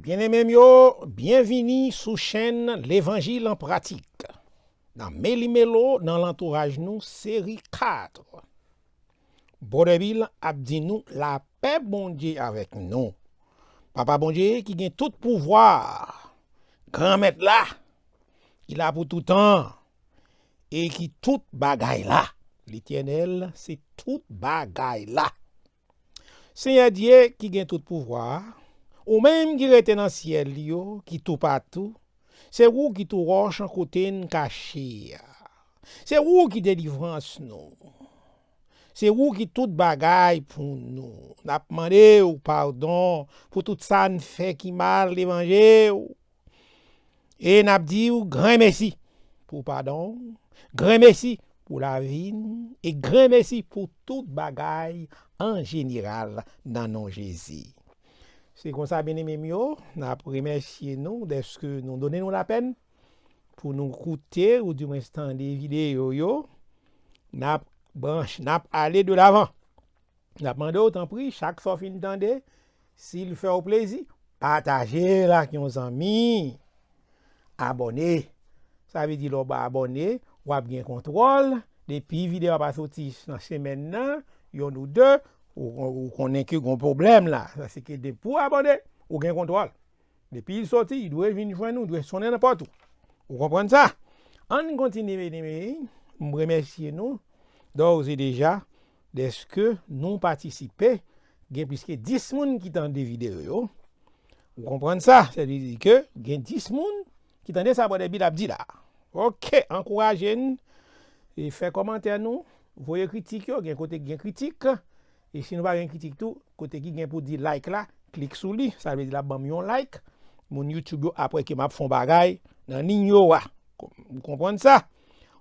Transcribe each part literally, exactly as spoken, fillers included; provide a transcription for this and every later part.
Byeneme m yo, byenvini sou chèn Levanjil an Pratik. Nan Meli Melo, nan lantouraj nou, seri kat. Brother Bill ap di nou lapè Bondye avèk nou. Papa Bondye ki gen tout pouvwa, Granmèt la, ki la pou toutan, e ki tout bagay la. Letènèl se tout bagay la. Senyè Dye ki gen tout pouvwa, ou menm ki rete nan syèl yo, ki toupatou, se ou ki tou wòch an kote n kache a. Se ou ki delivrans nou. Se ou ki tout bagay pou nou. N ap mande w padon pou tout sa n fè ki mal devan je w. E n ap di w granmèsi pou padon w, granmèsi pou lavi n, e granmèsi pou tout bagay an jeneral nan non Jezi. Se konsa, byeneme m yo, n ap remèsye nou dèske nou donnen nou lapèn pou nou koute oudimwens tande videyo yo. N ap branche, n ap ale de lavan. N ap mande w, tanpri, chak sa w fin tande, si l fè w plezi, pataje l ak yon zanmi. Abòne. Sa vle di lè w abòne, w ap gen kontwòl. Depi videyo a pa soti nan semèn nan, yonn ou de, ou, ou konnen ke gon pwoblèm la. Sa se ke depi w abòne, ou gen kontwòl. Depi l soti, li dwe vin jwenn ou, dwe sonnen nan pòt ou. Ou konprann sa? Ann kontinye, byeneme. M remèsye nou, d'ores et déjà, dèske nou patisipe. Gen plis ke dis moun ki tande videyo yo. Ou konprann sa? Sa vle di ke gen dis moun ki tande sa Brother Bill ap di la. Oke, ankouraje n. E fè kòmantè nou, voye kritik yo, gen kote ki gen kritik. E si nou pa gen kritik tou, kote ki gen pou di like la, klik sou li. Sa vle di l ap ban m yon like. Moun YouTube yo ap wè ke m ap fè yon bagay nan liy yo a. Ou konprann sa?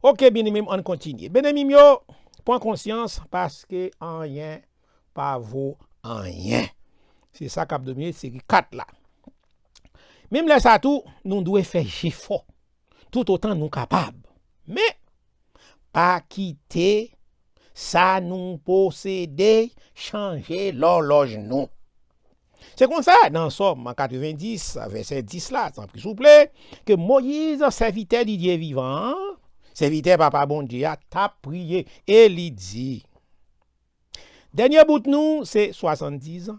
Oke, byeneme m, ann kontinye. Byeneme m yo, pran konsyans paske anyen pa vo anyen. Se sa k ap domine seri kat la. Menm lè sa tou, nou dwe fè jefò, toutotan nou kapab. Men, pa kite sa nou posede chanje lòlòj nou. Se konsa, nan Sòm katrevenndis, vèsè dis la, tanpri souple, ke Moyiz, sèvitè di Dye vivan an, sèvitè Papa Bondye a, t ap priye, e li di, dènye bout nou se swasanndizan.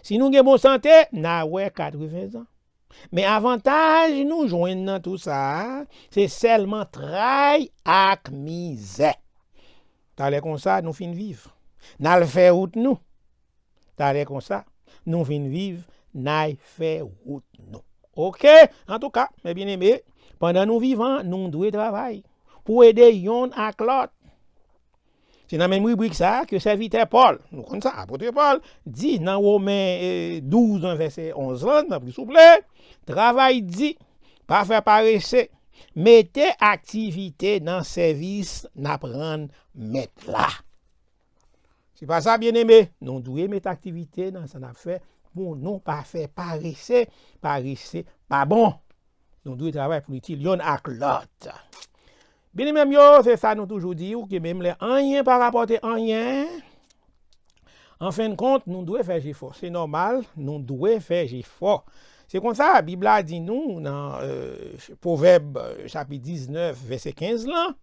Si nou gen bon sante, n a wè katreven zan. Men avantaj nou jwenn nan tou sa a, se sèlman tray ak mizè. Talè konsa, nou fin viv. N al fè wout nou. Talè konsa, nou fin viv, n al fè wout nou. Oke? Antouka, mè byeneme, pandan nou vivan, nou dwe travay pou ede yonn ak lòt. Se nan menm ribrik sa a ke sèvitè Pòl, nou konn sa, apot Pòl, di nan Women, eh, douz an, vèsè onz lan, tanpri souple, travay di, pa fè parese, mete aktivite nan sèvis n ap rann Mèt la. Se pa sa, byeneme, nou dwe mete aktivite nan sa n ap fè pou nou pa fè parese, parese pa bon. Nou dwe travay pou itil yonn ak lòt. Byeneme m yo, se sa nou toujou di w, ke menm lè anyen pa rapòte anyen, an fen de kont, nou dwe fè jefò. Se nòmal, nou dwe fè jefò. Se konsa, Bib la di nou nan, euh, Pwovèb, euh, chapit diznèf, vèsè kenz lan,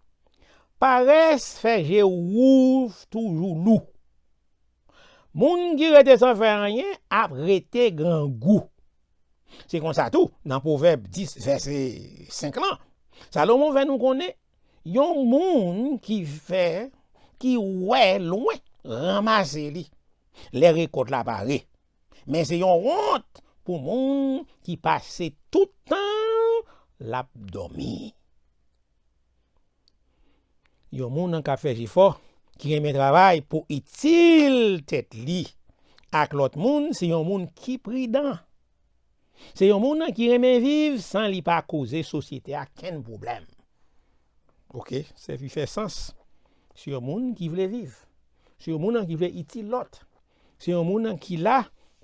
parès fè je w toujou lou. Moun ki rete san fè anyen ap rete grangou. Se konsa tou, nan Pwovèb dis, vèsè senk lan, Salomon fè nou konnen, yon moun ki fè, ki wè lwen, ranmase li lè rekòt la pare. Men se yon wont pou moun ki pase tout tan l ap dòmi. Yon moun k ap fè jefò, ki renmen travay pou itil tèt li ak lòt moun, se yon moun ki pridan. Se yon moun ki renmen viv san li pa koze sosyete a kenn pwoblèm. Oke, sa fè sans. Se yon moun ki vle viv. Se yon moun ki vle itil lòt. Se yon moun ki la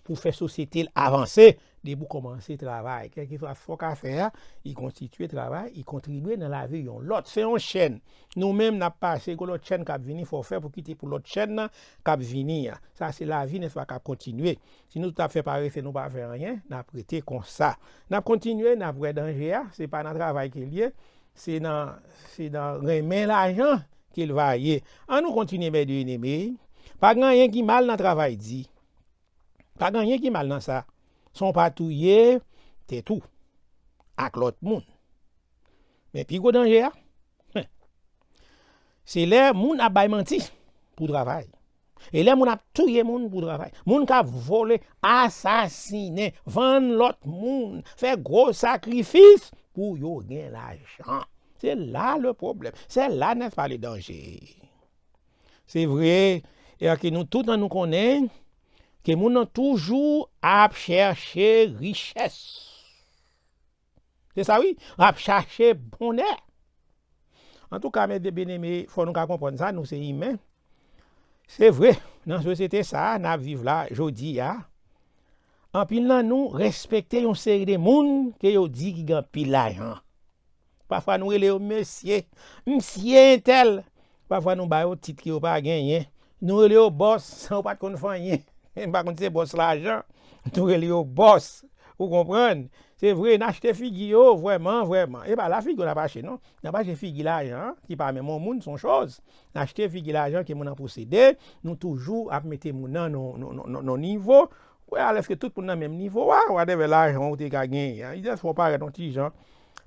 pou fè sosyete l avanse, depi w kòmanse travay. Kèlkeswa sa w ka fè a, li konstitye travay, li kontribye nan lavi yon lòt. Se yon chèn. Nou menm, n ap pase, gon lòt chèn k ap vini, fò w fè pou kite pou lòt chèn nan k ap vini an. Sa se lavi, nèspa, k ap kontinye. Si nou tout ap fè parese, nou pa fè anyen, n ap rete konsa. N ap kontinye, n ap wè danje a, se pa nan travay ke l ye, se nan, se nan renmen lajan ke l va ye. An nou kontinye, mè byeneme. Pa gen anyen ki mal nan travay di. Pa gen anyen ki mal nan sa. San w pa touye tèt ou ak lòt moun. Men pi gwo danje a, se lè moun ap bay manti pou travay. E lè moun ap touye moun pou travay. Moun k ap vole, asasinen, vann lòt moun, fè gwo sakrifis pou yo gen lajan. Se la le pwoblèm. Se la, nèspa, le danje. Se vre, e ke nou tout an nou konnen ke moun nan toujou ap chèche richès. Se sa wi, ap chache bonè. Antouka, mè byeneme, fò nou ka konprann sa, nou se imen. Se vre, nan sosyete sa a n ap viv la jodi a, anpil nan nou respekte yon seri de moun ke yo di ki gen anpil lajan. Pafwa nou rele yo mesye, msye entèl. Pafwa nou ba yo tit ke yo pa genyen. Nou rele yo bòs san yo pa t konn fè anyen. M pa konn si se bòs lajan. Nou rele yo bòs. Ou konprann? Se vre, n achte figi yo, vrèman, vrèman. E pa la figi yo n ap achte, non. N ap achte figi lajan, ki pa menm yon moun, se yon choz. N achte figi lajan ke moun nan posede, nou toujou ap mete moun nan nan, nan, nan, nan, nan nivo. Wè, alèske tout moun nan menm nivo a, whatever lajan ou te ka genyen an. Li jis fè w parèt yon ti jan.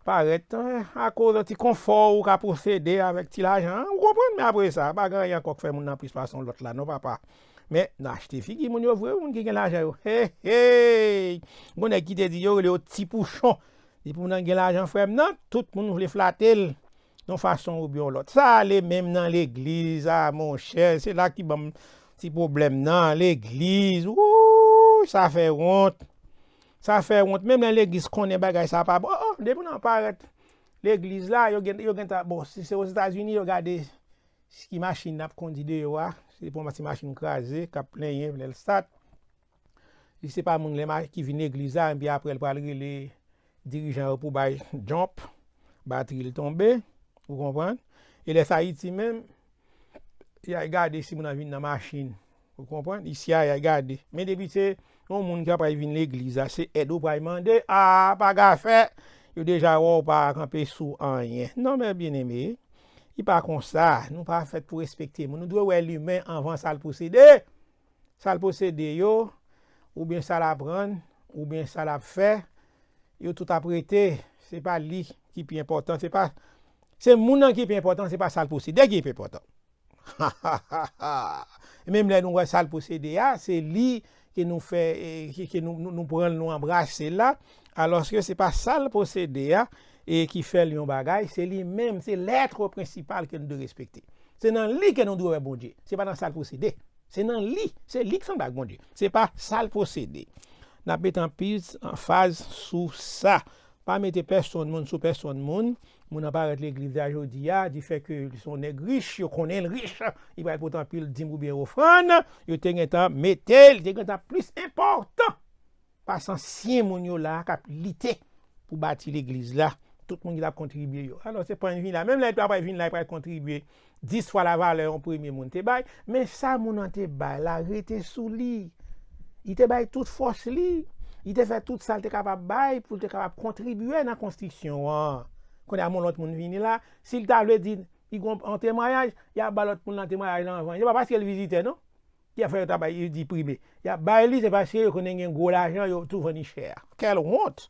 Parèt, eh, akoz yon ti konfò ou ka posede avèk ti lajan an. Ou konprann? Men apre sa, pa gen anyen ankò k fè moun nan plis pase yon lòt la, non, papa. Men, n achte figi moun yo vre, moun ki gen lajan yo. Hey, hey! Gon nèg ki te di yo, rele yo ti pouchon. Depi moun nan gen lajan, frè m nan, tout moun vle flate l yon fason oubyen yon lòt. Sa ale menm nan legliz a, monchè, se la ki ban m ti pwoblèm nan, legliz, wouy, sa fè wont. Sa fè wont. Menm lè legliz konnen bagay sa pa bon, oh, oh, depi nan parèt legliz la, yo gen, yo gentan, bon, si se Ozetazini, yo gade ki machin n ap kondi deyò a, se pou yon ti machin kraze, k ap plenyen, lè l stat. Si se pa moun lè ma-, ki vin legliz la, epi apre l pral rele dirijan yo pou bay jump, batri l tonbe, ou konprann? E lè sa Ayiti menm, y a gade si moun nan vin nan machin, ou konprann? Isi a, y a gade. Men depi se yon moun ki ap pral vin legliz la, se èd ou pral mande, a, pa ka fè, yo deja wè w pa kanpe sou anyen. Non, mè byeneme, li pa konsa. Nou pa fèt pou respekte moun. Nou dwe wè limen anvan sa l posede. Sa l posede yo, oubyen sa l aprann, oubyen sa l ap fè, yo tout ap rete. Se pa li ki pi enpòtan, se pa, se moun nan ki pi enpòtan, se pa sa l posede ki pi enpòtan. Menm lè nou wè sa l posede a, se li ke nou fè, e, ke, ke nou, nou, nou pran l, nou anbrase l la, alòske se pa sa l posede a, e ki fè l yon bagay, se li menm, se l'être principal ke nou dwe respekte. Se nan li ke nou dwe wè Bondye. Se pa nan sa l posede. Se nan li. Se li ki sanble ak Bondye. Se pa sa l posede. N ap met anpil anfaz sou sa. Pa mete pèsonn moun sou pèsonn moun. Moun nan parèt legliz la jodi a, difè ke li se yon nèg rich, yo konnen l rich, li pral pote anpil dim oubyen ofrann, yo te gentan mete l, li te gentan plis enpòtan pase ansyen moun yo la k ap lite pou bati legliz la, tout moun ki t ap kontribye yo. Alò, se pwen vin la. Menm lè l pa pral vin la, l pral kontribye dis fwa lavalè yon premye moun te bay, men sa moun nan te bay la rete sou li. Li te bay tout fòs li. Li te fè tout sa l te kapab bay pou l te kapab kontribye nan konstriksyon an. Kounye a, yon lòt moun vini la, si l ta vle di, li gen yon temwayaj, y a ba lòt moun nan temwayaj la anvan. Se pa paske l vizitè, non. Ki ap fè yo ta bay li di prime. Y ap bay li, se paske yo konnen gen gwo lajan, yo tou vann li chè a. Kèl wont!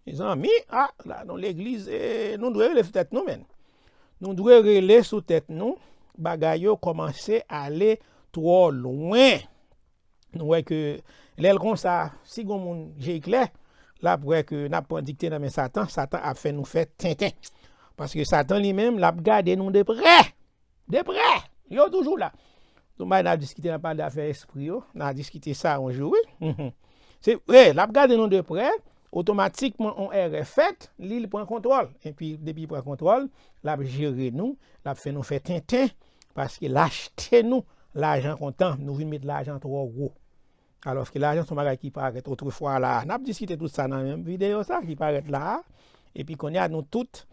Mezanmi, a, la, nou legliz, e, nou dwe rele sou tèt nou, menn. Nou dwe rele sou tèt nou, bagay yo kòmanse ale twò lwen. Nou wè ke lè l konsa, si gon moun je l klè, l ap wè ke n ap pran dikte nan men Satan, Satan ap fè nou fè tenten. Paske Satan li menm, l ap gade nou de prè. De prè! Yo toujou la. Nou bay n ap diskite, n ap pale afè espri yo. N a diskite sa yon jou, wi. Mhm. Se vre, l ap gade nou de prè, otomatikman yon erè fèt, li, li pran kontwòl. Epi, depi li pran kontwòl, l ap jere nou, l ap fè nou fè tenten, paske l achte nou lajan kontan, nou vin met lajan twò gwo. Alòske lajan se yon bagay ki parèt otrefwa la. N ap diskite tout sa nan menm videyo sa ki parèt la a. Epi kounye a, nou tout,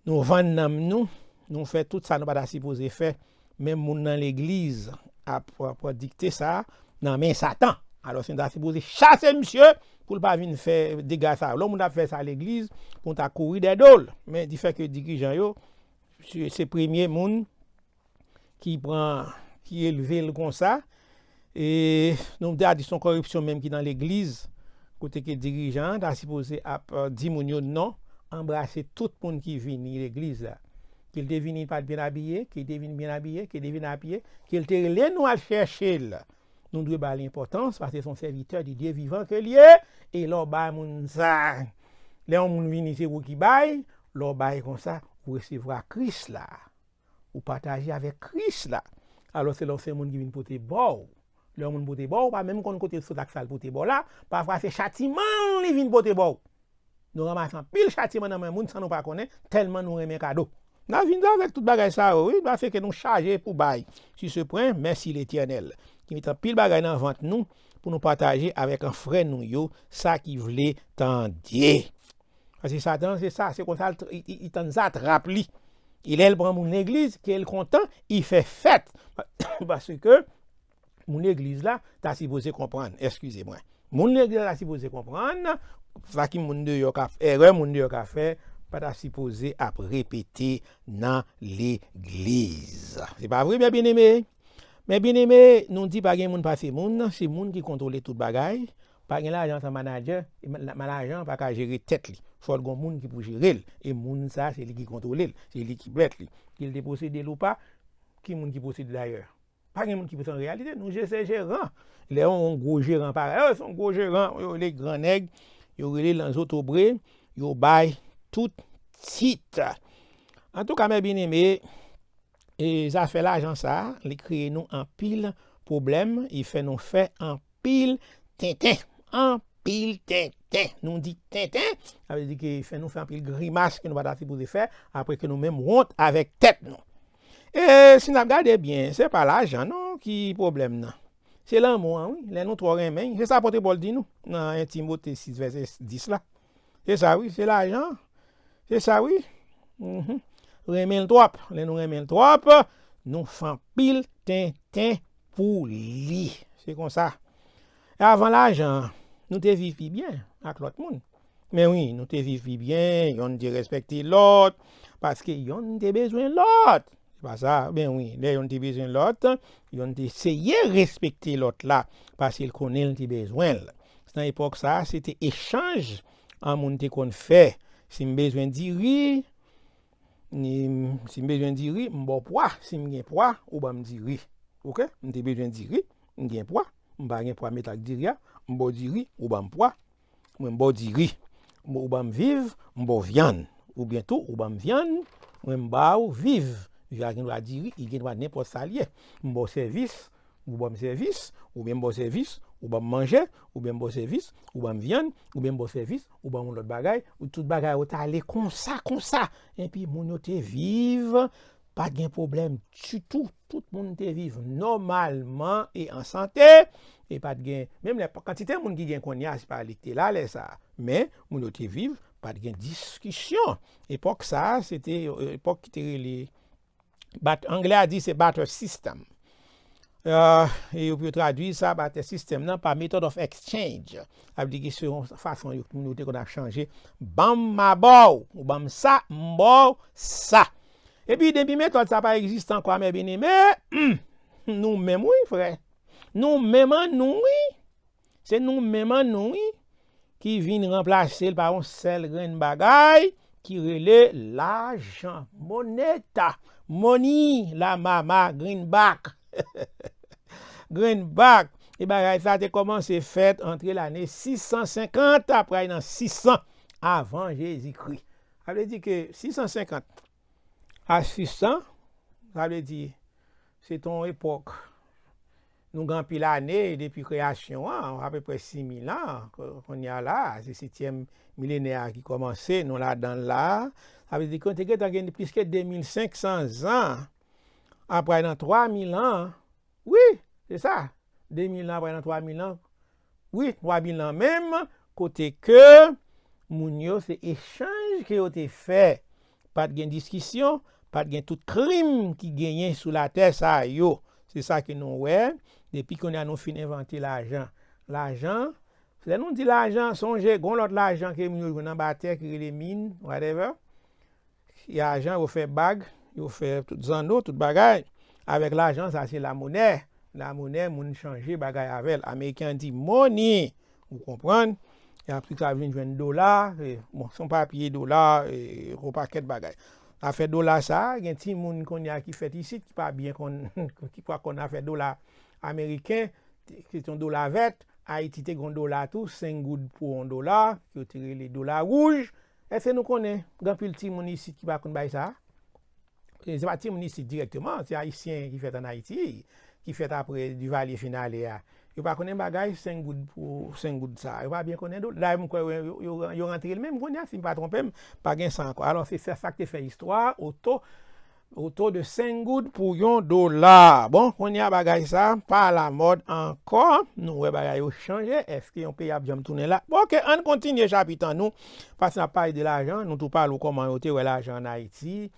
nou vann nanm nou, nou fè tout sa nou pa ta sipoze fè. Menm moun nan legliz ap, ap dikte sa nan men Satan. Alòske nou ta sipoze chase misye pou l pa vin fè dega sa yo. Lè yon moun ap fè sa legliz, pou nou ta kouri dèyè do l. Men difèt ke dirijan yo, se, se premye moun ki pran, ki elve l konsa. E nou ta di se yon kòripsyon menm ki nan legliz, kote ke dirijan an ta sipoze ap, eh, di moun yo non, anbrase tout moun ki vini legliz la. Ke l te vini, li pa t byen abiye, ke l te vin byen abiye, ke l te vin abiye, ke l te rele nou al chèche l. Nou dwe ba l enpòtans, paske se yon sèvitè de Dye vivan ke l ye, e lè w bay moun sa, lè yon moun vini, se ou ki bay, lè w bay konsa, ou resevwa Kris la. Ou pataje avèk Kris la. Alò, se lè w se moun ki vin pote ba w. Lè yon moun pote ba w, ou pa menm konn kote l sot ak sa l pote ba w la, pafwa se chatiman li vin pote ba w. Nou ranmase anpil chatiman nan men moun san nou pa konnen, tèlman nou renmen kado. N a vin avèk tout bagay sa yo, wi, paske nou chaje pou bay. Sur ce point, mèsi Letènèl, ki met anpil bagay nan vant nou pou nou pataje avèk an frè nou yo, sa ki vle tande. Paske Satan, se sa, se konsa l tr-, i, i, i tann sa trap li. E lè l pran moun legliz, ke l kontan, i fè fèt. Paske moun legliz la ta sipoze konprann, eskize mwen. Moun legliz la ta sipoze konprann, sa ki moun deyò ka, erè moun deyò ka fè, pa ta sipoze ap repete nan legliz. Se pa vre, mè byeneme? Mè byeneme, nou di pa gen moun pase moun, se moun ki kontwole tout bagay. Pa gen lajan san manadjè, e ma-, ma-, lajan pa ka jere tèt li. Fò l gon moun ki pou jere l. E moun sa, se li ki kontwole l, se li ki mèt li. Ke l te posede l ou pa, ki moun ki posede dayè? Pa gen moun ki posede an reyalite. Nou je se jeran. Lè yon, yon gwo jeran parèt, oh, se yon gwo jeran, yo rele gran nèg, yo rele nan zotobre, yo bay tout tit. Antouka, mè byeneme, e zafè lajan sa, li kreye nou anpil pwoblèm, li fè nou fè anpil tenten. Anpil tenten. Nou di tenten, sa vle di ke fè nou fè anpil grimas ke nou pa ta sipoze fè, apre ke nou menm wont avèk tèt nou. E si n ap gade byen, se pa lajan non ki pwoblèm nan. Se lanmou an, wi. Lè nou twò renmen, se sa apot Pòl di nou nan en Timote sis vèsè dis la. Se sa, wi, se lajan. Se sa, wi. Mhm. Renmen l twòp. Lè nou renmen l twòp, nou fè anpil tenten pou li. Se konsa. E avan lajan, nou te viv pi byen ak lòt moun. Men wi, nou te viv pi byen, yonn te respekte lòt, paske yonn te bezwen lòt. Se pa sa? Ben wi, lè yonn te bezwen lòt, yonn te eseye respekte lòt la, paske l konnen l te bezwen l. Nan epòk sa, se te echanj an moun te konn fè. Si m bezwen diri, ni, si m bezwen diri, m ba w pwa. Si m gen pwa, ou ban m diri. Oke? M te bezwen diri, m gen pwa. M pa gen pwa met ak diri a, m ba w diri, ou ban m pwa. Mwen m ba w diri. Ou ban m viv, m ba w vyann. Oubyen tou, ou ban m vyann, mwen m ba w viv. Viv la gen dwa diri, li gen dwa nenpòt sa l ye. M ba w sèvis, ou ban m sèvis, oubyen m ba w sèvis, ou ban m manje, oubyen m ba w sèvis, ou ban m vyann, oubyen m ba w sèvis, ou ban m yon lòt bagay, ou tout bagay yo t ale konsa, konsa. Enpi moun yo te viv, pa t gen pwoblèm ditou. Tout moun te viv nòmalman e an sante. E pa t gen, menm lè, kantite moun ki gen kounye a, se pa li ki te la lè sa a. Men, moun yo te viv, pa t gen diskisyon. Epòk sa a, se te, euh, epòk ki te rele, bat-, anglè a di se barter system. Euh, e yo, pou yo tradui sa, barter system nan pa method of exchange. Sa vle di ki se yon fason yo, moun yo te konn ap chanje. Ban m, m a ba w, ou ban m sa, m ba w sa. Epi, depi metòd sa pa egziste ankò, mè byeneme, hmm, nou menm wi, frè. Nou menm an nou wi. Se nou menm an nou wi ki vin ranplase l pa yon sèl grenn bagay ki rele lajan, moneta, money, la mama, greenback. Greenback. E bagay sa te kòmanse fèt antre lane sis san senkant apre nan sis san avan Jezikri. Sa vle di ke sis san senkant a sis san, sa vle di, se te yon epòk, nou gen anpil ane depi kreyasyon an, apeprè sis mil an, ko-, kounye a la, se setyèm milenè a ki kòmanse, nou ladan l la. Sa vle di ke nou te gentan gen plis ke de mil senk san zan. Apre nan twa mil an, wi, se sa. de mil an, apre nan twa mil an. Wi, twa mil an menm, kote ke moun yo se echanj ke yo te fè. Pa t gen diskisyon, pa t gen tout krim ki genyen sou latè sa yo. Se sa ke nou wè, depi kounye a nou fin envante lajan. Lajan, lè nou di lajan, sonje, gon lòt lajan ke moun yo jwenn anba tè ki rele min, whatever. Lajan, yo fè bag, yo fè tout zanno, tout bagay. Avèk lajan, sa se lamonè. Lamonè, moun chanje bagay avè l. Ameriken an di money. Ou konprann? E apre sa, vin jwenn dola. E, bon, se yon papye dola, e, yon pakèt bagay. Afè dola sa, gen timoun kounye a ki fèt isit, ki pa byen konn, ki pa konn afè dola ameriken, ki se yon dola vèt. Ayiti te gen yon dola tou, senk goud pou yon dola, ki yo te rele dola wouj. Èske nou konnen gen anpil timoun isit ki pa konn bagay sa? E se pa timoun isit dirèkteman, se Ayisyen ki fèt ann Ayiti, ki fèt apre Divalye fin ale a. Yo pa konnen bagay senk goud pou senk goud sa. Yo pa byen konnen do. Dayè, m kwè yo, yo, yo, yo rantre l menm kounye a, si m pa twonpe m, pa gen sa ankò. Alò, se sa, sa k te fè istwa, oto, oto de senk goud pou yon dola. Bon, kounye a bagay sa pa alamòd ankò. Nou wè bagay yo chanje. Èske yon peyi ap janm tounen la? Bon, oke, ann kontinye chapit an nou. Paske n ap pale de lajan, nou tou pale w kòman yo te wè lajan ann Ayiti.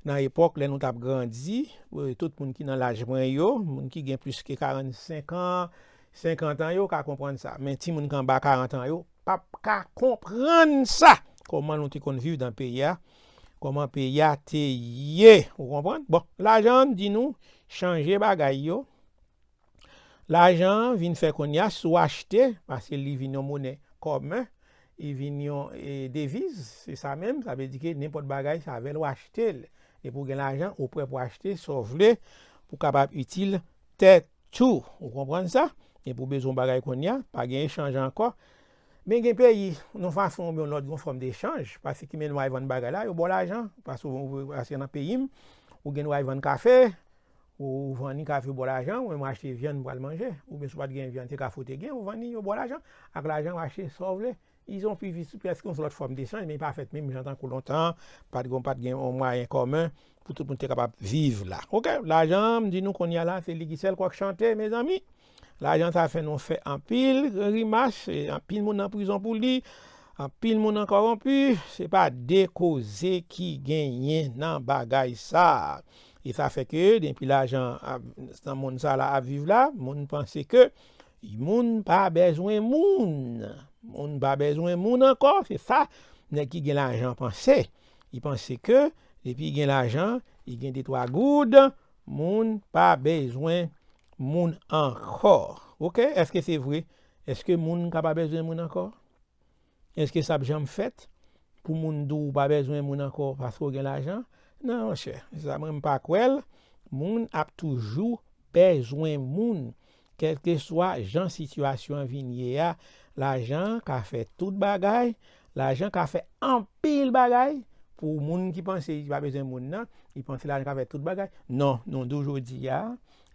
Nan epòk, lè nou t ap grandi, e, tout moun ki nan laj mwen yo, moun ki gen plis ke karannsenk an, senkant an, yo ka konprann sa. Men timoun ki anba karant an yo, p ap ka konprann sa. Kòman nou te konn viv nan peyi a, kòman peyi a te ye. Ou konprann? Bon, lajan an di nou, chanje bagay yo. Lajan an vin fè kounye a, si w achte, paske li vin yon monè kòmen, li vin yon, e, deviz, se sa menm, sa vle di ke nenpòt bagay, se avè l w achte l. Depi w gen lajan, ou prè pou achte sa w vle, pou w kapab itil tèt ou. Ou konprann sa? Depi w bezwen yon bagay kounye a, pa gen echanj ankò. Men gen peyi, yon fason oubyen yon lòt, yon fòm dechanj, paske ki men nou al vann bagay la, yo ba w lajan, paske, paske nan peyi m, ou gen dwa al vann kafe, ou vann li, kafe ba w lajan, ou menm ou achte vyann pou al manje, oubyen si w pa t gen vyann, se kafe w te gen, ou vann li, yo ba w lajan, ak lajan ou achte sa w vle. Ils ont pu vivre sou prèske yon lòt fòm dechanj, men li pa fèt menm jan tankou lontan, pa t gen, pa t gen yon mwayen kòmen pou tout moun te kapab viv la. Oke, lajan, m di nou kounye a la, se li ki sèl kòk chante, mezanmi. Lajan sa fè nou fè anpil grimas, e anpil moun nan prizon pou li, anpil moun nan kòwonpi, se pa de koze ki genyen nan bagay sa. E sa fè ke depi lajan ap, nan monn sa la ap viv la, moun panse ke moun pa bezwen moun. Moun pa bezwen moun ankò, se sa nèg ki gen lajan panse. Li panse ke depi gen lajan, li gen de twa goud, moun pa bezwen moun ankò. Oke, èske se vre? Èske moun ka pa bezwen moun ankò? Èske sa ap janm fèt pou moun di w ou pa bezwen moun ankò paske w gen lajan? Non, monchè, sa mwen m pa kwè l. Moun ap toujou bezwen moun. Kèlkeswa jan sitiyasyon an vin ye a, lajan ka fè tout bagay, lajan ka fè anpil bagay. Pou moun ki panse li pa bezwen moun nan, li panse lajan ka fè tout bagay. Non, nou di w jodi a,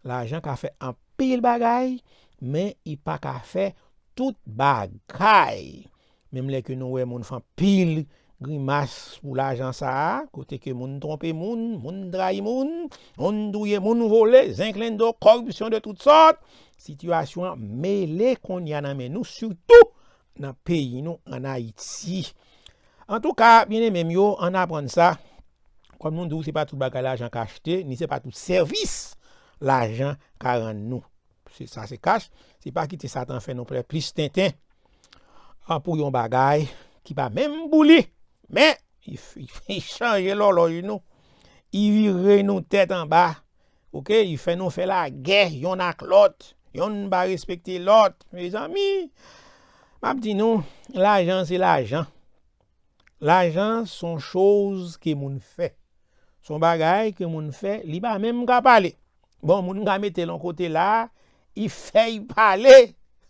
lajan ka fè anpil bagay, men li pa ka fè tout bagay. Menm lè ke nou wè moun fè anpil grimas pou lajan sa a, kote ke moun twonpe moun, moun trayi moun, moun touye moun, vole, zenklendo, kòripsyon de tout sòt, sitiyasyon an mele kounye a nan men nou, sitou nan peyi nou, ann Ayiti. Antouka, byeneme m yo, ann aprann sa. Kòm nou di w, se pa tout bagay lajan ka achte, ni se pa tout sèvis lajan ka rann nou. Se, sa se kach. Se pa kite Satan fè nou pè plis tenten, a, pou yon bagay ki pa menm pou li. Men, li, li, li chanje lòlòj nou. Li vire nou tèt anba. Oke? Li fè nou fè lagè yonn ak lòt. Yonn pa respekte lòt. Mezanmi, m ap di nou, lajan se lajan. Lajan se yon choz ke moun fè. Se yon bagay ke moun fè, li pa menm ka pale. Bon, moun ka mete l yon kote la, li fè l pale.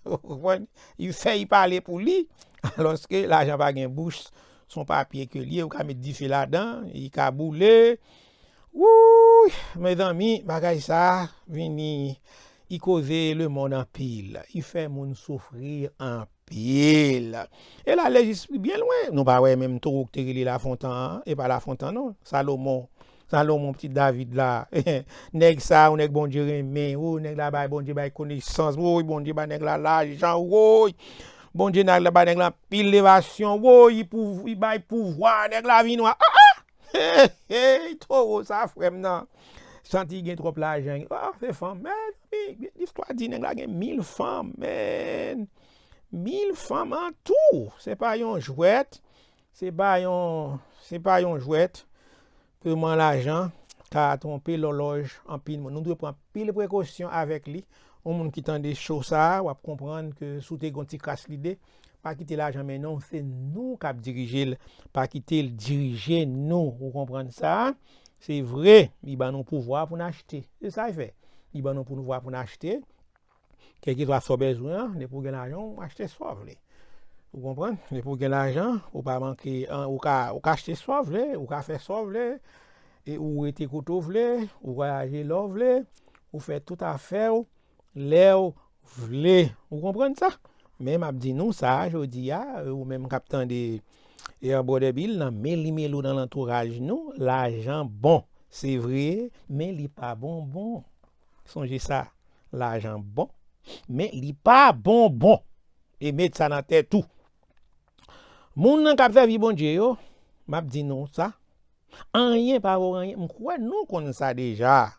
Ou konprann? Li fè l pale pou li. Alòske lajan pa gen bouch, se yon papye ke l ye, ou ka met dife ladan, li ka boule. Wouy, mezanmi, bagay sa vini, li koze lemonn anpil. Li fè moun soufri anpil. E l ale jis byen lwen. Nou pa wè menm towo k te rele Lafontan an, e pa Lafontan non, Salomon. Salomon, pitit David la. Nèg sa, yon nèg Bondye renmen. Woy, nèg la bay, Bondye bay konesans. Woy, Bondye bay nèg la lajan. Woy, Bondye nèg la bay nèg la anpil levasyon. Woy, li pou, li bay pouvwa. Nèg la vin wa. Ah, ah! Hey, hey, towo sa, frè m nan. Santi gen twòp lajan. Ah, se fanm. Men, men, listwa di nèg la gen mil fanm, men. Mil fanm an tou. Se pa yon jwèt. Se pa yon, se pa yon jwèt. Pèman lajan ka twonpe lòlòj anpil moun. Nou dwe pran anpil prekosyon avèk li. Yon moun ki tande cho sa a, w ap konprann ke si w te gen yon ti kras lide, pa kite lajan mennen w, se nou k ap dirije l. Pa kite l dirije nou. Ou konprann sa? Se vre, li ban nou pouvwa pou n achte. Se sa l fè. Li ban nou pouvwa pou n achte. Kèlkeswa sa w bezwen an, depi w gen lajan, w achte sa w vle. Ou konprann? Depi w gen lajan, ou pa manke, an, ou ka, ou ka achte sa w vle, ou ka fè sa w vle, e ou rete kote w vle, ou vwayaje lè w vle, ou fè tout afè w lè w vle. Ou konprann sa? Men m ap di nou sa, jodi a, ou menm k ap tande, e, Brother Bill nan meli melo nan lantouraj nou, lajan bon. Se vre, men li pa bonbon. Sonje sa, lajan bon, men li pa bonbon. E met sa nan tèt ou. Moun nan k ap sèvi Bondye yo, m ap di nou sa, anyen pa vo anyen. M kwè nou konn sa deja.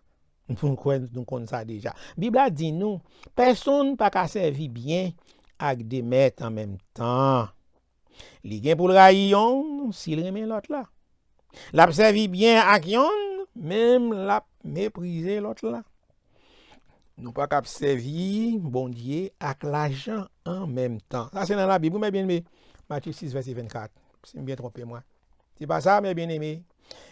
M kwè nou konn sa deja. Bib la di nou, pèsonn pa ka sèvi byen ak de mèt an menm tan. Li gen pou l rayi yonn si l renmen lòt la. L ap sèvi byen ak yonn, menm l ap meprize lòt la. Nou pa kab sèvi Bondye ak lajan an menm tan. Sa se nan Labib, wi, mè byeneme. Matye sis, vèsè vennkat. Si m byen twonpe mwen. Se pa sa, mè byeneme.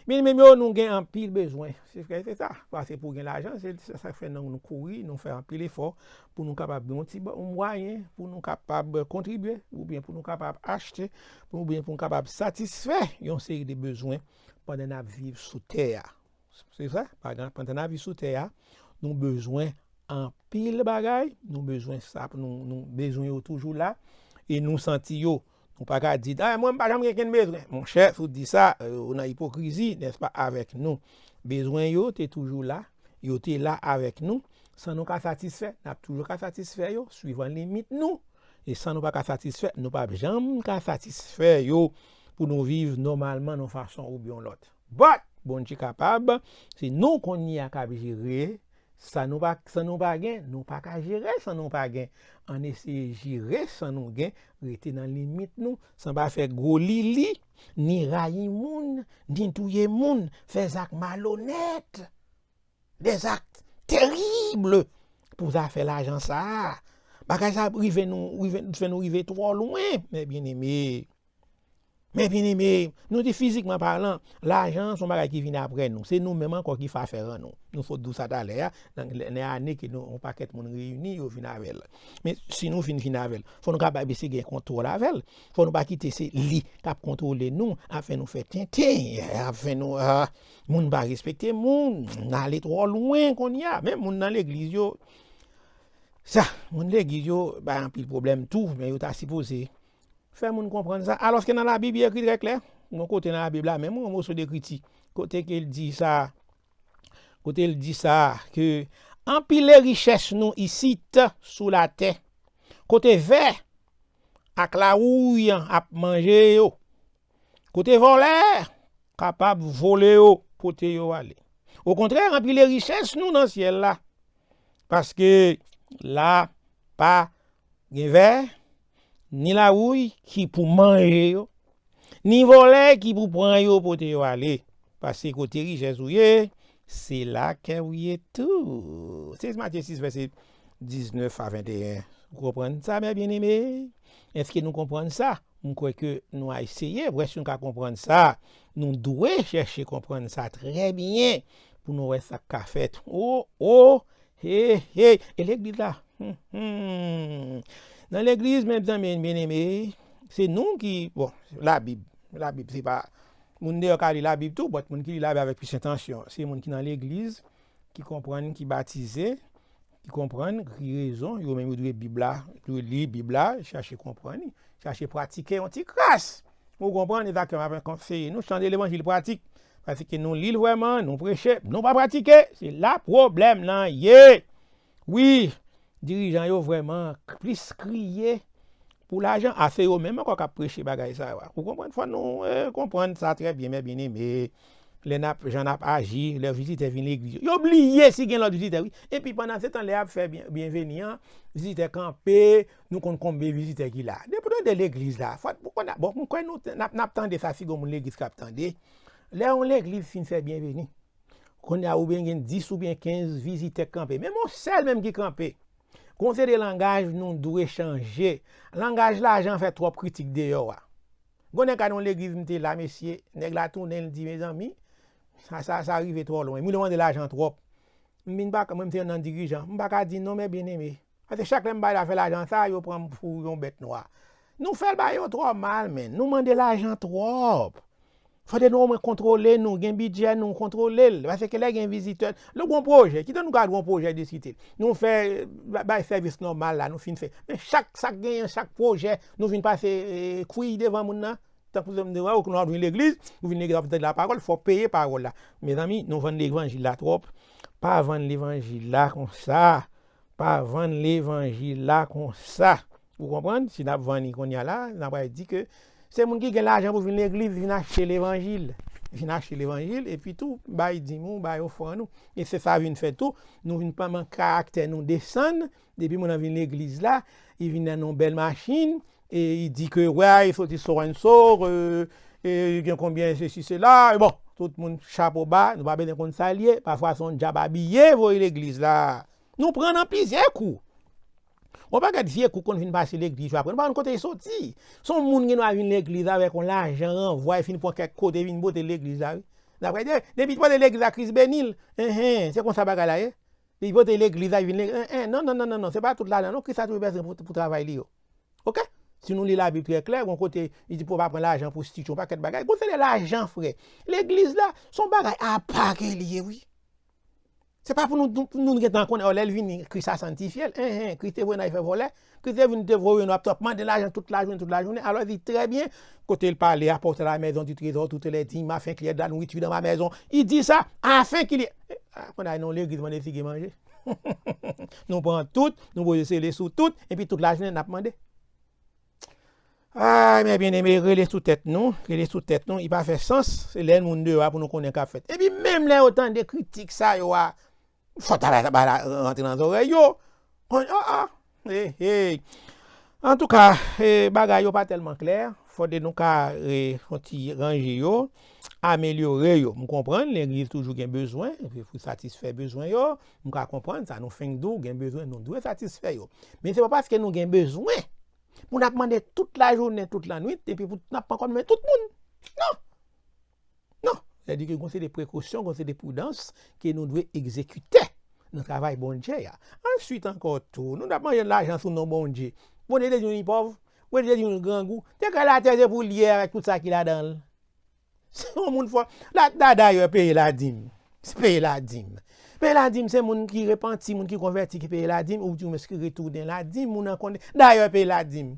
Byeneme m yo, nou gen anpil bezwen. Se frè, se sa. Pase pou gen lajan, se se sa k fè nou, nou kouri, nou fè anpil efò pou nou kapab gen yon ti ba-, yon mwayen, pou nou kapab kontribye, oubyen pou nou kapab achte, oubyen pou nou kapab satisfè yon seri de bezwen pandan n ap viv sou tè a. Se sa, pa gen, pandan n ap viv sou tè a, nou bezwen anpil bagay, nou bezwen sa, nou, nou bezwen yo toujou la, e nou santi yo. Nou pa ka di, "Ah, mwen, m pa janm gen kenn bezwen." Monchè, si w di sa, eh, ou nan ipokrizi, nèspa, avèk nou. Bezwen yo te toujou la, yo te la avèk nou, san nou ka satisfè, n ap toujou ka satisfè yo, swivan limit nou. E san nou pa ka satisfè, nou p ap janm ka satisfè yo pou nou viv nòmalman nan yon fason oubyen yon lòt. But, Bondye kapab, se nou kounye a k ap jere sa nou pa, sa nou pa gen, nou pa ka jere sa nou pa gen. Ann eseye jere sa nou gen, rete nan limit nou, san pa fè gwo lili, ni rayi moun, ni touye moun, fè zak malonèt, des actes terribles pou zafè lajan sa a. Bagay sa ap rive nou, rive, fè nou rive twò lwen, mè byeneme. Mè byeneme, nou di fizikman palan, lajan se yon bagay ki vin apre nou. Se nou menm ankò ki fè afè an nou. Nou sot di w sa talè a, nan, nan ane ke nou, yon pakèt moun reyini, yo vin avè l. Men si nou fin vin avè l, fò nou kapab eseye gen kontwòl avè l. Fò nou pa kite se li k ap kontwole nou, ap fè nou fè tenten, ap fè nou, ah, moun pa respekte moun, n ale twò lwen kounye a. Menm moun nan legliz yo, sa, moun legliz yo bay anpil pwoblèm tou, men yo ta sipoze fè moun konprann sa. Alòske nan Labib, li ekri trè klè. Yon kote nan Labib la, menm yon moso de ekriti, kote ke l di sa, kote l di sa, ke anpile richès nou isit sou latè, kote vè ak lawouy ap manje yo, kote vòlè kapab vole yo, pote yo ale. Okontrè, anpile richès nou nan syèl la. Paske la pa gen vè, ni lawouy ki pou manje yo, ni vòlè ki pou pran yo, pote yo ale. Paske kote richès ou ye, se la kè ou ye tou. Se Matye sis, vèsè diznèf a venteyen. Ou konprann sa, mè byeneme? Èske nou konprann sa? M kwè ke nou a eseye, wè si nou ka konprann sa. Nou dwe chèche konprann sa trè byen pou nou wè sa k ka fèt. O, o, he, he. E legliz la? Hmm, hmm. Nan legliz, mezanmi byeneme, se nou ki, bon, Labib. Labib, se pa, moun deyò ka li Labib tou, but moun ki li Labib avèk plis entansyon, se moun ki nan legliz, ki konprann, ki batize, ki konprann, ki rezon, yo menm yo dwe Bib la, dwe li Bib la, chache konprann li, chache pratike yon ti kras. Ou konprann, e sa ke m ap konseye nou, chan de levanjil pratik. Paske nou li l vrèman, nou preche, nou pa pratike. Se la pwoblèm nan ye. Wi, dirijan yo vrèman plis kriye pou lajan. A se yo menm ankò k ap preche bagay sa yo a. Ou konprann? Fò nou eh, konprann sa trè byen, mè byeneme. Lè n ap, jan n ap aji, lè vizitè vin legliz yo. Yo bliye si gen lòt vizitè, wi. Epi pandan se tan, lè y ap fè byen, byenveni an, vizitè kanpe, nou konn konbe vizitè ki la. Depi w tande legliz la, fò, bon, m kwè nou, n ap, n ap tande sa si gen moun legliz k ap tande. Lè yon legliz fin fè byenveni, kounye a oubyen gen dis oubyen kenz vizitè k kanpe. Menm yon sèl menm ki kanpe. Gon seri de langaj nou dwe chanje. Langaj lajan fè twòp kritik deyò a. Gon nèg k al nan yon legliz m te la, mesye, nèg la tounen, l di, mezanmi, sa, sa, sa rive twò lwen. M mande lajan twòp. M vin pa, mwen m te yon nan dirijan. M pa ka di non, mè byeneme. Paske chak lè m bay la fè lajan sa, yo pran m pou yon bèt nwa. Nou fè l ba yo twò mal, men. Nou mande lajan twòp. Fòde nou omwen kontwole nou, gen bidjè nou, kontwole l. Paske lè gen vizitè, lè gon pwojè, kite nou gad gon pwojè diskite. Nou fè, ba- bay sèvis nòmal la, nou fin fè. Men chak, sa k genyen, chak pwojè, nou vin pase eh, kwi devan moun nan. Tankou se m te wè, ou konnen w ap vin legliz, ou vin legliz ap tande lapawòl, fò w peye pawòl la. Mezanmi, nou vann levanjil la twòp. Pa vann levanjil la konsa. Pa vann levanjil la konsa. Ou konprann? Si n ap vann li kounye a la, n ap pral di ke se moun ki gen lajan pou vin legliz, vin achte levanjil. Vin achte levanjil, epi tou, bay dim ou, bay ofrann ou. E se sa vin fè tou, nou vin pa man karaktè nou desann, depi moun nan vin legliz la, li vin nan yon bèl machin, e li di ke, wè, li soti so and so, e, e li gen konbyen sesi, sela, e bon, tout moun chapo ba, nou pa bezwen konn sa l ye, pafwa se yon djab abiye voye legliz la. Nou pran nan plizyè kou. Yon pakèt vye kou konn vin pase legliz yo apre. Nou pa konn kote l soti. Se yon moun gen dwa vin legliz avèk yon lajan ranvwa, e fin pran kèk kote, vin bote legliz la, wi. Daprè de, depi pote legliz la, Kris beni l. Enhen, se konsa bagay la ye. Li pote legliz la, li vin legliz. Enhen, non, non, non, non, non. Se pa tout lajan, non. Kris la toujou bezwen pou, pou travay li yo. Oke? Si nou li Labib trè klè, gon kote, li di pou pa pran lajan pwostitisyon, pakèt bagay. Gon seri de lajan, frè. Legliz la, se yon bagay apa ke li ye, wi. Se pa pou nou, nou, nou gentan konnen, o, lè l vini, Kris a sanntifye l. Enhen, Kris te voye n al fè vòlè. Kris te vin te voye nou ap, ap mande lajan tout lajounen, tout lajounen. Alò, li trè byen, kote l pale, apportez à la maison du trésor toutes les dîmes, afin qu'il y ait de la nourriture dans ma maison. Li di sa, afin qu'il y ait. Kounye a, nan legliz, mande si gen manje. Nou pran tout, nou poze sele sou tout, epi tout lajounen, n ap mande. Ay, mè byeneme, rele sou tèt nou, rele sou tèt nou, li pa fè sans, se lè moun deyò a pou nou konnen k ap fèt. Epi menm lè yo tande kritik sa yo a, fò ta bay, bay la rantre nan zòrèy yo. Kon, ah, ah, hey, hey. Antouka, eh, bagay yo pa tèlman klè, fòde nou ka eh, fè yon ti ranje yo, amelyore yo. M konprann, legliz toujou gen bezwen, pou satisfè bezwen yo, m ka konprann sa, nou fenk di w gen bezwen, nou dwe satisfè yo. Men se pa paske nou gen bezwen, pou n ap mande tout lajounen, tout lannwit, epi pou n ap pran kòd men tout moun. Non! Non! Sètadi ke gon seri de prekosyon, gon seri de pridans ke nou dwe egzekite nan travay Bondye a. Answit ankò tou, nou t ap manje lajan sou non Bondye. Bondye te di nou li pòv, Bondye te di nou li grangou. Te kay latè se pou l ye avèk tout sa ki ladan l. Se yon moun fò. La, da, dayè, peye ladim. Se peye ladim. Peye ladim, se moun ki repanti, moun ki konvèti ki peye ladim, oubyen ki retounen ladim, moun nan konnen. Dayè, peye ladim.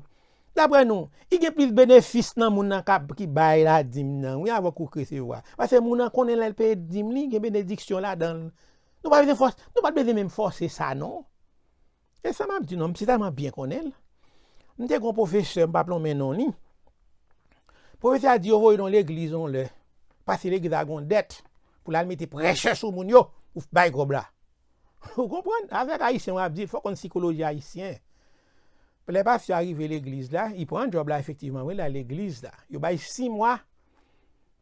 Daprè nou, li gen plis benefis nan moun nan k ap, ki bay ladim nan, wi, avè k ou k resevwa. Paske moun nan konnen lè l peye dim li, gen benediksyon ladan l. Nou pa bezwen fòs, nou pa t bezwen menm fòse sa, non. E sa m ap di nou, m sitèlman byen konnen l. M te gen yon pwofesè, m p ap lonmen non li. Pwofesè a di yo voye l nan legliz yon lè. Paske legliz la gen yon dèt pou l al mete prèchè sou moun yo, pou bay kòb la. Ou konprann? Avèk ayisyen, w ap di, fò w konn sikoloji ayisyen. Lè pastè a rive legliz la, li pran djòb la, efektivman, wi, l al legliz la. Yo bay sis mwa.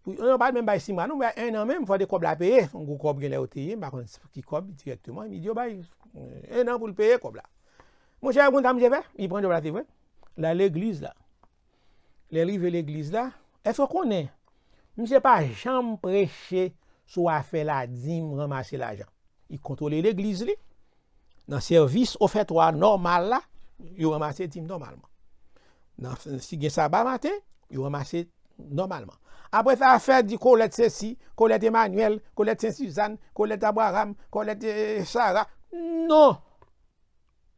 Pou, non, yo pa t menm bay sis mwa, non, bay en an menm, fò de kòb la peye. Se yon gwo kòb genlè yo te ye, m pa konn ki kòb dirèkteman. Li di yo bay eh, en an pou l peye kòb la. Monchè, ou konn sa misye fè? Li pran djòb la, se vre. L al legliz la. Lè l rive legliz la, èske w konnen? Misye pa janm preche sou afè ladim, ranmase lajan. Li kontwole legliz li. Nan sèvis ofètwa nòmal la, yo ranmase dim nòmalman. Nan, si gen saba maten, yo ranmase nòmalman. Apre sa, afè di kolèt sesi, kolèt Emanyèl, kolèt Sen Sizàn, kolèt Abraram, kolèt eh, Sara. Non!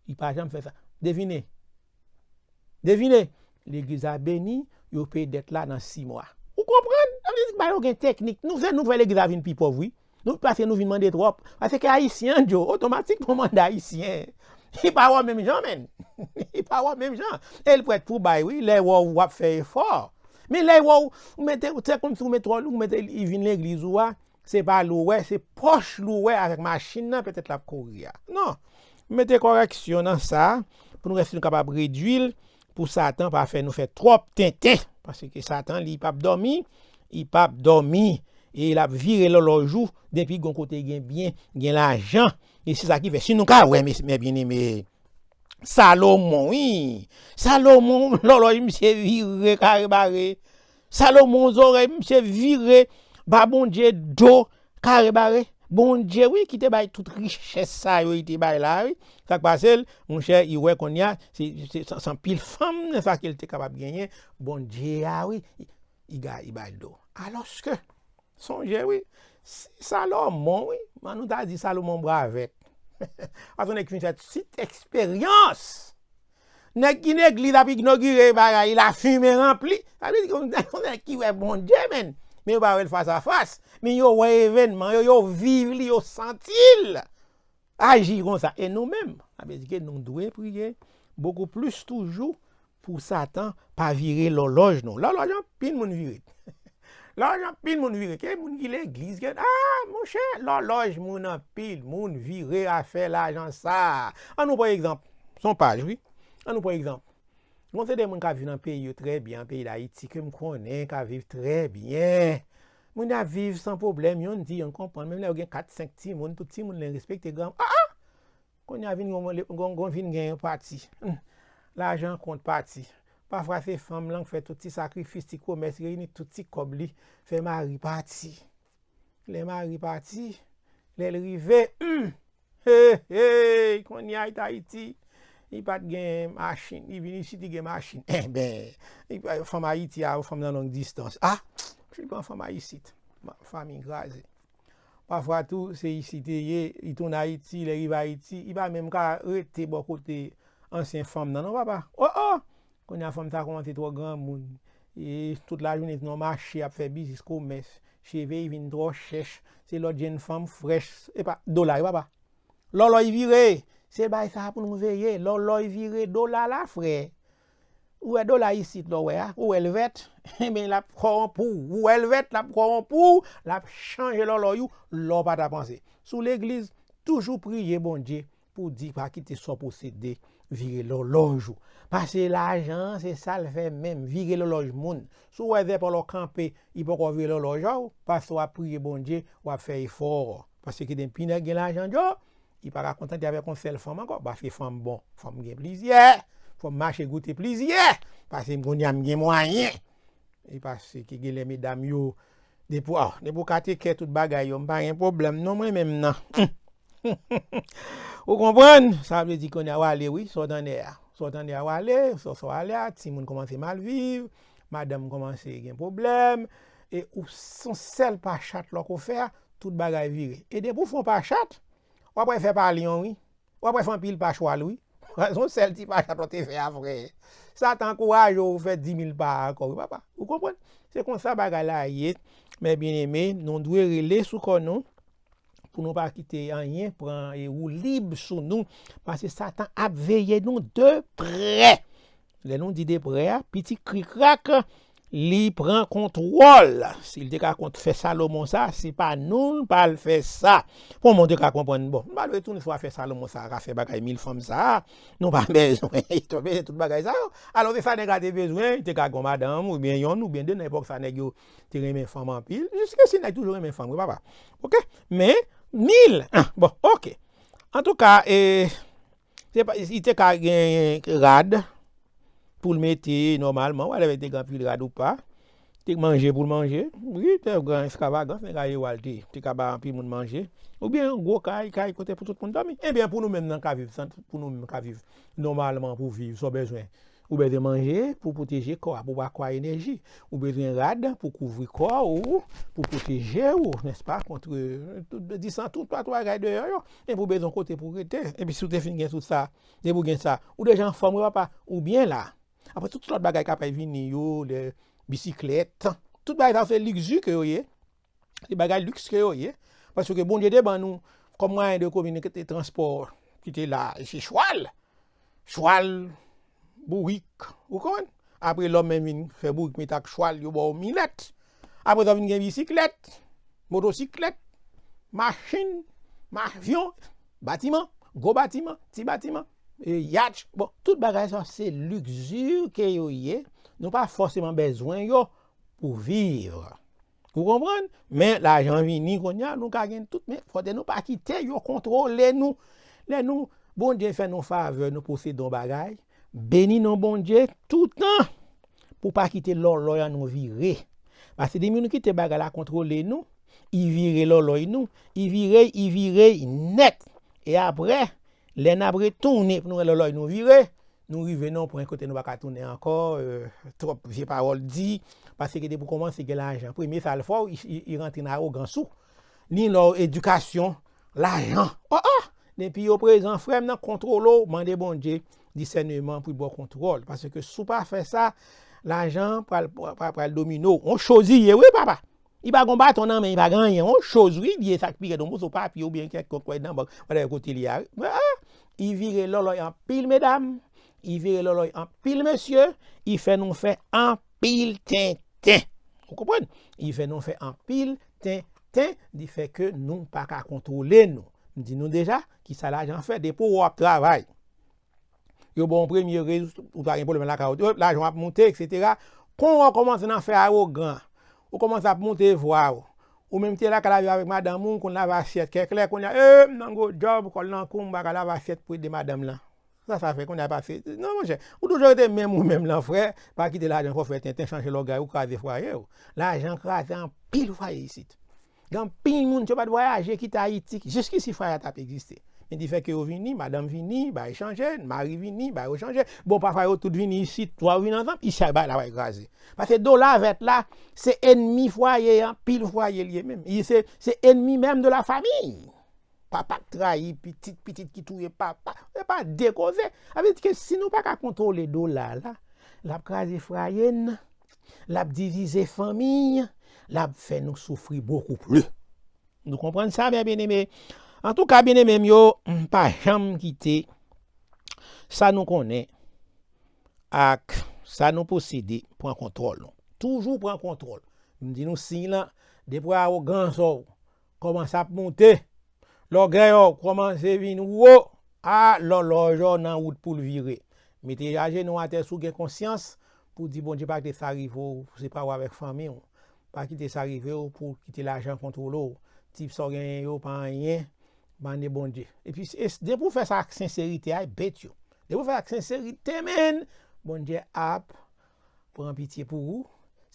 Li pa janm fè sa. Devine. Devine. Legliz la beni, yo peye dèt la nan sis mwa. Ou konprann? Li di, ba yo gen teknik. Nou fè, nou fè legliz la vin pi pòv, wi. Nou, paske nou vin mande twòp. Paske ayisyen an, Djo, otomatikman mande ayisyen. Li pa wè w menm jan, menn. Li pa wè w menm jan. E l prèt pou bay, wi, lè w wè w ap fè efò. Men lè w wè w, ou mete, se kòmsi ou mete, ou mete, li vin legliz ou a, se pa li w wè, se pòch li w wè avèk machin nan, petèt l ap kouri a. Non. M mete kòrèksyon nan sa, pou nou wè si nou kapab redui l, pou Satan pa fè nou fè twòp tenten. Paske Satan, li p ap dòmi, li p ap dòmi. E l ap vire lòlòj ou, depi gon kote gen byen, gen lajan. E se sa ki fè, si nou ka wè, mes, mes bien-aimés, Salomon, wi. Salomon, lòlòj misye vire kare bare. Salomon, zòrèy misye vire ba Bondye do kare bare. Bondye, wi, ki te bay tout richès sa yo, li te bay la, wi. Sa k pase l, monchè, li wè kounye a, se, se, se, se anpil fanm nan sa ke l te kapab genyen. Bondye a, wi, li, li ga-, li bay do. Alòske, sonje, wi, si Salomon, wi, ann nou ta di Salomon bravèt. Paske nèg ki fin fè ti eksperyans. Nèg ki legliz ap inogire bagay, lafimen ranpli. Sa vle di ke yon nèg ki wè Bondye, menn. Men yo pa wè l fas a fas. Men yo wè evènman yo, yo viv li, yo santi l aji konsa. E nou menm, sa vle di ke nou dwe priye bokou plis toujou pou Satan pa vire lòlòj nou. Lòlòj anpil moun vire. Lòlòj anpil moun vire. Ke moun ki legliz, ke, ah, monchè, lòlòj moun anpil moun vire afè lajan sa. Ann nou pran egzanp. Se yon paj, wi. Ann nou pran egzanp. Gon seri de moun k ap viv nan peyi yo trè byen, an peyi Dayiti, ke m konnen k ap viv trè byen. Moun yo ap viv san pwoblèm, yonn di, yonn konprann. Menm lè yo gen kat, senk timoun, tout timoun yo respekte gran. Ah, ah! Kounye a vin gon, gon, gon vin gen yon pati. Hmm. Lajan kont pati. Pafwa se fanm lan k fè tout ti sakrifis, ti komès, reyini tout ti kòb li, fè mari pati. Lè mari pati, lè l rive, hmm, hey, hey, kounye a li t Ayiti, li pa t gen machin, li vin isit, li gen machin. Enben, li pa, fanm Ayiti a, fanm nan long distans. Ah, li pran fanm a isit. Ma-, fanmi kraze. Pafwa tou, se isit li ye, li tounen Ayiti, lè rive Ayiti, li pa menm ka rete bò kote ansyen fanm nan, non, papa. Oh, oh! Kounye a, fanm sa kòmanse twò granmoun. E tout lajounen, nan mache, ap fè biznis, komès. Cheve li vin twò chèch. Se lòt jenn fanm frèch. Epa, dola, wi, papa. Lòlòj vire. Se bagay sa pou nou veye. Lòlòj vire, dola la, frè. Ou wè dola isit, lè w wè a, ou wè l vèt, enben, l ap kòwonpi w. Ou wè l vèt, l ap kòwonpi w, l ap chanje lòlòj ou, lè w pa ta panse. Sou legliz, toujou priye Bondye pou di pa kite sa w posede vire lòlòj ou. Paske lajan an, se sa l fè menm, vire lòlòj moun. Si w wè zèpòl w kanpe, li poko vire lòlòj ou, paske w ap priye Bondye, w ap fè efò. Paske depi nèg gen lajan, Djo, li pa ka kontante avèk yon sèl fanm ankò, paske fanm bon, fò m gen plizyè, fò m mache goute plizyè, paske m kounye a m gen mwayen. E paske gen lè medam yo, depi, ah, depi w ka take care tout bagay yo, m pa gen pwoblèm non mwen menm nan. Ou konprann? Sa vle di kounye a w ale wi, sa w tande a. Sa w tande a w ale, sa w ale a, timoun kòmanse mal viv, madanm kòmanse gen pwoblèm, e ou s-, yon sèl pa chat lò k ou fè a, tout bagay vire. E depi w fè yon pa chat, w ap wè fè pa lyon wi. W ap wè fè anpil pa chwal wi. Se yon sèl ti pa chat w te fè a, frè. Satan ankouraje w fè dimil pa ankò wi, papa. Ou konprann? Se konsa bagay la ye. Mes bien-aimés, nou dwe rele sou kò nou pou nou pa kite anyen pran e woulib sou nou. Paske Satan ap veye nou de prè. Lè nou di de prè a, piti krikrak, li pran kontwòl. Si l te ka kont fè Salomon sa, se pa nou l pral fè sa. Pou moun te ka konprann, bon, nou pa dwe tounen sou afè Salomon sa, ka fè bagay mil fanm sa, nou pa bezwen, nou bezwen tout bagay sa yo. Alò, se sa nèg la te bezwen, li te ka gon madanm, oubyen yonn, oubyen de, nan epòk sa, nèg yo te renmen fanm anpil. Jiske si nèg toujou renmen fanm, wi, papa. Oke? Men, mil, ah, bon, oke. Antouka, e, se pa, li te ka gen rad, pou l mete nòmalman, whatever, te gen anpil rad ou pa, te manje pou l manje, wi, te gen ekstravagans, nèg la ye wal te, te ka ba anpil moun manje, oubyen yon gwo kay, kay kote pou tout moun dòmi. Ebyen, pou nou menm nan ka viv, san, pou nou menm ka viv nòmalman pou viv, sa w bezwen. Ou bezwen manje pou pwoteje kò a, pou pa kwa enèji. Ou bezwen rad pou kouvri kò ou, pou pwoteje ou, nèspa, kont, euh, tout, di san, tout, tout bagay deyò yo. Epi ou bezwen kote pou rete. Epi si w te fin gen tout sa, depi w gen sa, ou deja anfòm, wi papa, ou byen la. Apre tout lòt bagay k ap vini yo, lè bisiklèt, Tout bagay sa yo se ligzi ke yo ye. Se bagay liks ke yo ye. Paske Bondye te ban nou kòm mwayen de kominike, transpò ki te la, se chwal. Chwal, bourik, ou konprann? Apre lòm menm vin fè bourik met ak chwal, yo ba w milèt. Apre sa w vin gen bisiklèt, motosiklèt, machin, avyon, batiman, gwo batiman, ti batiman, e, yatch. Bon, tout bagay sa se ligzi ke yo ye. Nou pa fòseman bezwen yo pou viv. Ou konprann? Men lajan vini kounye a, nou ka gen tout, men fòde nou pa kite yo kontwole nou. Lè nou, Bondye fè nou favè, nou posede yon bagay, beni non Bondye toutan pou pa kite lòlòy an nou vire. Paske depi nou kite bagay la kontwole nou, i vire lòlòy nou, i vire, i vire nèt. E apre, lè n ap retounen pou nou wè lòlòy nou vire, nou rive nan yon pwen kote nou pa ka tounen ankò, e, twòp vye pawòl di, paske depi w kòmanse gen lajan, premye sa l fè w, i, i, i rantre nan awogans ou. Ni lè w edikasyon, lajan. Oh, oh! Depi yo prezan, frè m nan kontwole w, mande Bondye disèneman pou l ba w kontwòl. Paske si w pa fè sa, lajan pral, pral, pral domine w. On choz li ye, wi, papa. Li pa gon baton nan men, li pa gen anyen. On choz, wi, li ye, sa k pi rèd, yon moso papye oubyen kèlkonk kòb nan bank, whatever kote li ye a. Ah, li vire lòlòy anpil, medam. Li vire lòlòy anpil, mesye. Li fè nou fè anpil tenten. Ou konprann? Li fè nou fè anpil tenten. Li fè ke nou pa ka kontwole nou. M di nou deja, kisa lajan fè? Depi w ap travay, yo ba w yon premye rez, ou pa gen pwoblèm lakay ou, lajan w ap moute, etsetera. Kon w kòmanse nan fè awogan, ou kòmanse ap moute vwa w. Ou menm te lakay la viv avèk madanm ou, konn lave asyèt kèklè, kounye a, e, m nan gwo djòb, kòl nan kou, m pa ka lave asyèt pou ede madanm lan. Sa, sa fè kounye a pase. Non, monchè, ou toujou rete menm ou menm lan, frè, pa kite lajan fè w fè tenten, chanje lògay ou, kraze fwaye w. Lajan kraze anpil fwaye isit. Gen anpil moun, si yo pa t vwayaje, kite Ayiti, jiskisi fwaye a t ap egziste. Men di fè ke yo vini, madanm vini, bagay chanje, mari vini, bagay yo chanje. Bon, pafwa yo tout vini isit, twa yo vini ansanm, isi a bagay la pral kraze. Paske dola vèt la, se enmi fwaye an, pil fwaye li ye menm. Li se, se enmi menm de la famille. Papa k trayi pitit, pitit ki touye papa. Se pa de koze. Sa vle di ke si nou pa ka kontwole dola la, l ap kraze fwaye n, l ap divize fanmi, l ap fè nou soufri bokou plis. Nou konprann sa, mè byeneme? Antouka, byeneme m yo, m pa janm kite sa nou konnen ak sa nou posede pran kontwòl nou. Toujou pran kontwòl. M di nou siy lan, depi w wè awogans w kòmanse ap moute, lògèy w kòmanse vin wo, a, lòlòj w nan wout pou l vire. Mete ajenou atè si w gen konsyans pou di Bondye pa kite sa rive w, se pa w avèk fanmi w. Pa kite sa rive w pou w kite lajan kontwole w. Ti sa w genyen yo pa anyen, mande Bondye. Epi, e, depi w fè sa ak senserite, I bet you. Depi w fè sa ak senserite, men, Bondye ap pran pitye pou ou.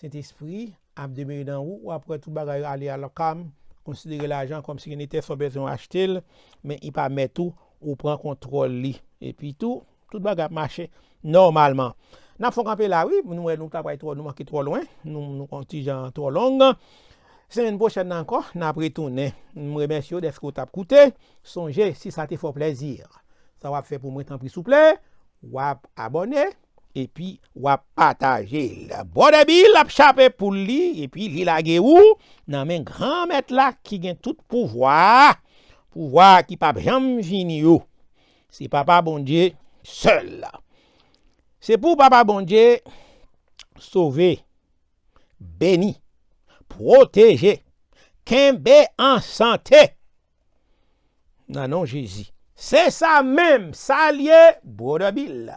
Sentespri ap demere nan ou. W ap wè tout bagay ale a la kalm. Konsidere lajan kòmsi gen nete sa w bezwen w achte l, men li pa mèt ou, ou pran kontwòl li. Epi tou, tout bagay ap mache nòmalman. N ap fè yon kanpe la, wi. Nou wè nou ta pral twò, nou manke twò lwen. Nou, nou yon ti jan twò long. Semèn pwochèn nan ankò, n ap retounen. M remèsye w dèske w t ap koute. Sonje, si sa te fè w plèzi, sa w ap fè pou mwen, tanpri, souple, w ap abòne, epi w ap pataje l. Brother Bill ap chape poul li, epi li lage ou nan men Granmèt la ki gen tout pouvwa. Pouvwa ki p ap janm fini yo. Se Papa Bondye sèl. Se pou Papa Bondye sove, beni, pwoteje, kenbe an sante. Nan non Jezi. Se sa menm, sa l ye, Brother Bill.